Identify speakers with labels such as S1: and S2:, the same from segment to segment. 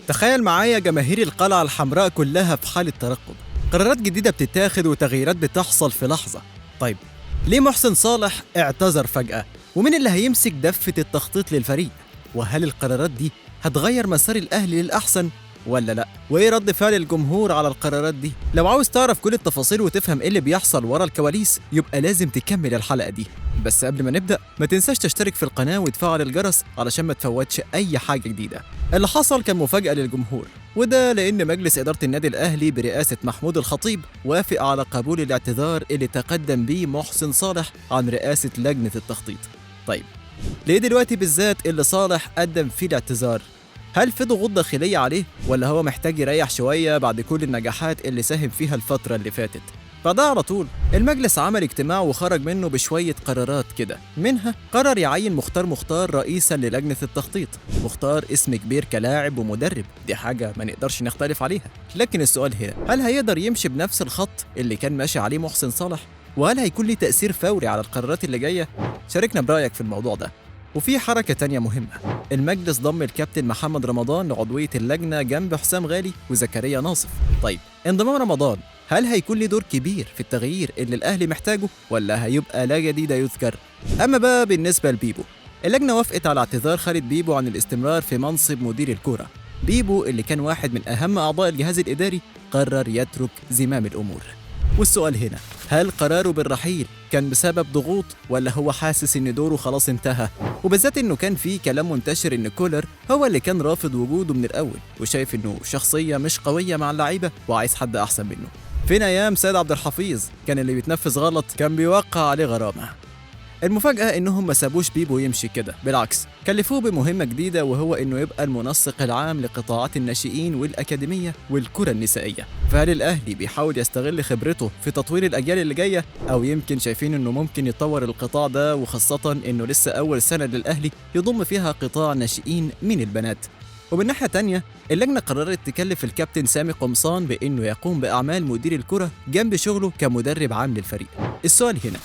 S1: تخيل معايا جماهير القلعة الحمراء كلها في حالة ترقب، قرارات جديدة بتتاخد وتغييرات بتحصل في لحظة. طيب ليه محسن صالح اعتذر فجأة؟ ومين اللي هيمسك دفة التخطيط للفريق؟ وهل القرارات دي هتغير مسار الأهلي للأحسن ولا لا؟ وايه رد فعل الجمهور على القرارات دي؟ لو عاوز تعرف كل التفاصيل وتفهم ايه اللي بيحصل ورا الكواليس يبقى لازم تكمل الحلقة دي. بس قبل ما نبدأ ما تنساش تشترك في القناة وتفعل الجرس علشان ما تفوتش أي حاجة جديدة. اللي حصل كان مفاجأة للجمهور، وده لأن مجلس إدارة النادي الأهلي برئاسة محمود الخطيب وافق على قبول الاعتذار اللي تقدم بيه محسن صالح عن رئاسة لجنة التخطيط. طيب ليه دلوقتي بالذات اللي صالح قدم فيه الاعتذار؟ هل في ضغوط داخلية عليه ولا هو محتاج يريح شوية بعد كل النجاحات اللي ساهم فيها الفترة اللي فاتت؟ بعدها على طول المجلس عمل اجتماع وخرج منه بشوية قرارات كده، منها قرر يعين مختار رئيسا للجنة التخطيط. مختار اسم كبير كلاعب ومدرب، دي حاجة ما نقدرش نختلف عليها، لكن السؤال هنا هل هيقدر يمشي بنفس الخط اللي كان ماشي عليه محسن صالح؟ وهل هيكون ليه تأثير فوري على القرارات اللي جاية؟ شاركنا برأيك في الموضوع ده. وفي حركة تانية مهمة، المجلس ضم الكابتن محمد رمضان لعضوية اللجنة جنب حسام غالي وزكريا ناصف. طيب انضمام رمضان هل هيكون له دور كبير في التغيير اللي الأهلي محتاجه ولا هيبقى لا جديد يذكر؟ أما بقى بالنسبة لبيبو، اللجنة وافقت على اعتذار خالد بيبو عن الاستمرار في منصب مدير الكرة. بيبو اللي كان واحد من أهم أعضاء الجهاز الإداري قرر يترك زمام الأمور. والسؤال هنا هل قراره بالرحيل كان بسبب ضغوط ولا هو حاسس ان دوره خلاص انتهى؟ وبالذات انه كان في كلام منتشر ان كولر هو اللي كان رافض وجوده من الاول وشايف انه شخصية مش قوية مع اللعيبة وعايز حد احسن منه. فين ايام سيد عبد الحفيظ كان اللي بيتنفذ غلط كان بيوقع عليه غرامة. المفاجأة إنهم ما سابوش بيبو يمشي كده، بالعكس كلفوه بمهمة جديدة وهو إنه يبقى المنسق العام لقطاعات الناشئين والأكاديمية والكرة النسائية. فهل الأهلي بيحاول يستغل خبرته في تطوير الأجيال اللي جاية؟ أو يمكن شايفين إنه ممكن يطور القطاع ده، وخاصة إنه لسه أول سنة للأهلي يضم فيها قطاع ناشئين من البنات. ومن ناحية تانية اللجنة قررت تكلف الكابتن سامي قمصان بإنه يقوم بأعمال مدير الكرة جنب شغله كمدرب عام للفريق. السؤال هنا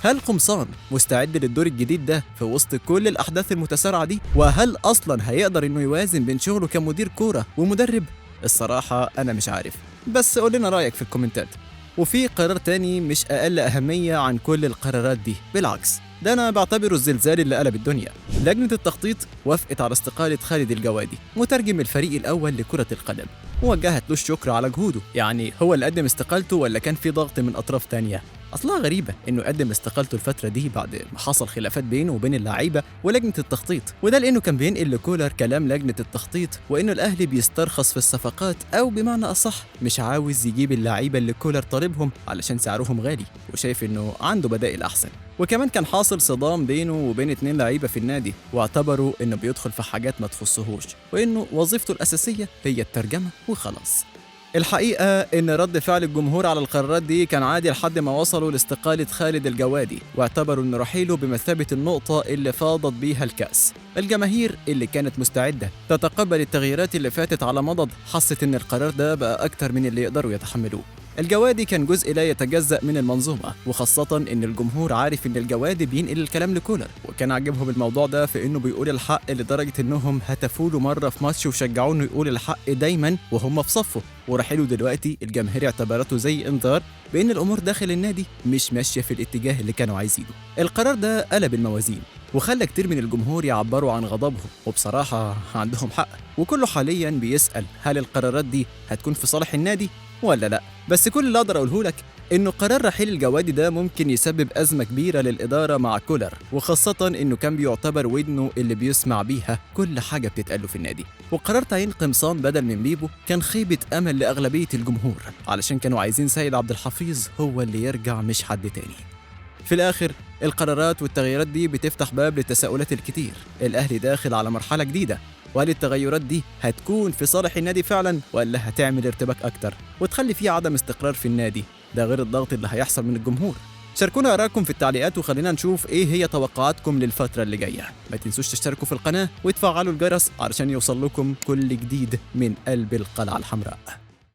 S1: هل قمصان مستعد للدور الجديد ده في وسط كل الأحداث المتسارعة دي؟ وهل أصلاً هيقدر إنه يوازن بين شغله كمدير كورة ومدرب؟ الصراحة أنا مش عارف، بس قول لنا رأيك في الكومنتات. وفي قرار تاني مش أقل أهمية عن كل القرارات دي، بالعكس ده أنا بعتبره الزلزال اللي قلب الدنيا. لجنة التخطيط وافقت على استقالة خالد الجوادي مترجم الفريق الأول لكرة القدم، ووجهت له الشكر على جهوده. يعني هو اللي قدم استقالته ولا كان في ضغط من أطراف تانية؟ أصلها غريبة إنه قدم استقالته الفترة دي بعد ما حصل خلافات بينه وبين اللعيبة ولجنة التخطيط، وده لأنه كان بينقل لكولر كلام لجنة التخطيط وإنه الأهلي بيسترخص في الصفقات، أو بمعنى أصح مش عاوز يجيب اللعيبة اللي كولر طالبهم علشان سعرهم غالي وشايف إنه عنده بدائل أحسن. وكمان كان حاصل صدام بينه وبين 2 لعيبة في النادي واعتبروا إنه بيدخل في حاجات ما تخصهوش وإنه وظيفته الأساسية هي الترجمة وخلاص. الحقيقة إن رد فعل الجمهور على القرارات دي كان عادي لحد ما وصلوا لاستقالة خالد الجوادي، واعتبروا إن رحيله بمثابة النقطة اللي فاضت بيها الكأس. الجماهير اللي كانت مستعدة تتقبل التغييرات اللي فاتت على مضض حست إن القرار ده بقى أكتر من اللي يقدروا يتحملوه. الجوادي كان جزء لا يتجزأ من المنظومة، وخاصة إن الجمهور عارف إن الجوادي بينقل الكلام لكولر، وكان عاجبهم الموضوع ده في إنه بيقول الحق لدرجة إنهم هتفوا له مرة في ماتش وشجعوه إنه يقول الحق دايماً وهم في صفه. ورحيله دلوقتي الجماهير اعتبرته زي إنذار بإن الأمور داخل النادي مش ماشية في الاتجاه اللي كانوا عايزينه. القرار ده قلب الموازين وخلى كتير من الجمهور يعبروا عن غضبهم، وبصراحة عندهم حق، وكله حالياً بيسأل هل القرارات دي هتكون في صالح النادي ولا لا؟ بس كل اللي اقدر اقوله لك انه قرار رحيل الجوادي ده ممكن يسبب ازمه كبيره للاداره مع كولر، وخاصه انه كان بيعتبر ودنه اللي بيسمع بيها كل حاجه بتتقاله في النادي. وقرار تعيين قمصان بدل من بيبو كان خيبه امل لاغلبيه الجمهور، علشان كانوا عايزين سيد عبد الحفيظ هو اللي يرجع مش حد تاني. في الاخر القرارات والتغييرات دي بتفتح باب للتساؤلات الكتير. الاهلي داخل على مرحله جديده، وهل التغيرات دي هتكون في صالح النادي فعلا ولا هتعمل ارتباك اكتر وتخلي فيه عدم استقرار في النادي؟ ده غير الضغط اللي هيحصل من الجمهور. شاركونا آراءكم في التعليقات وخلينا نشوف ايه هي توقعاتكم للفترة اللي جاية. ما تنسوش تشتركوا في القناة وتفعلوا الجرس علشان يوصل لكم كل جديد من قلب القلعة الحمراء.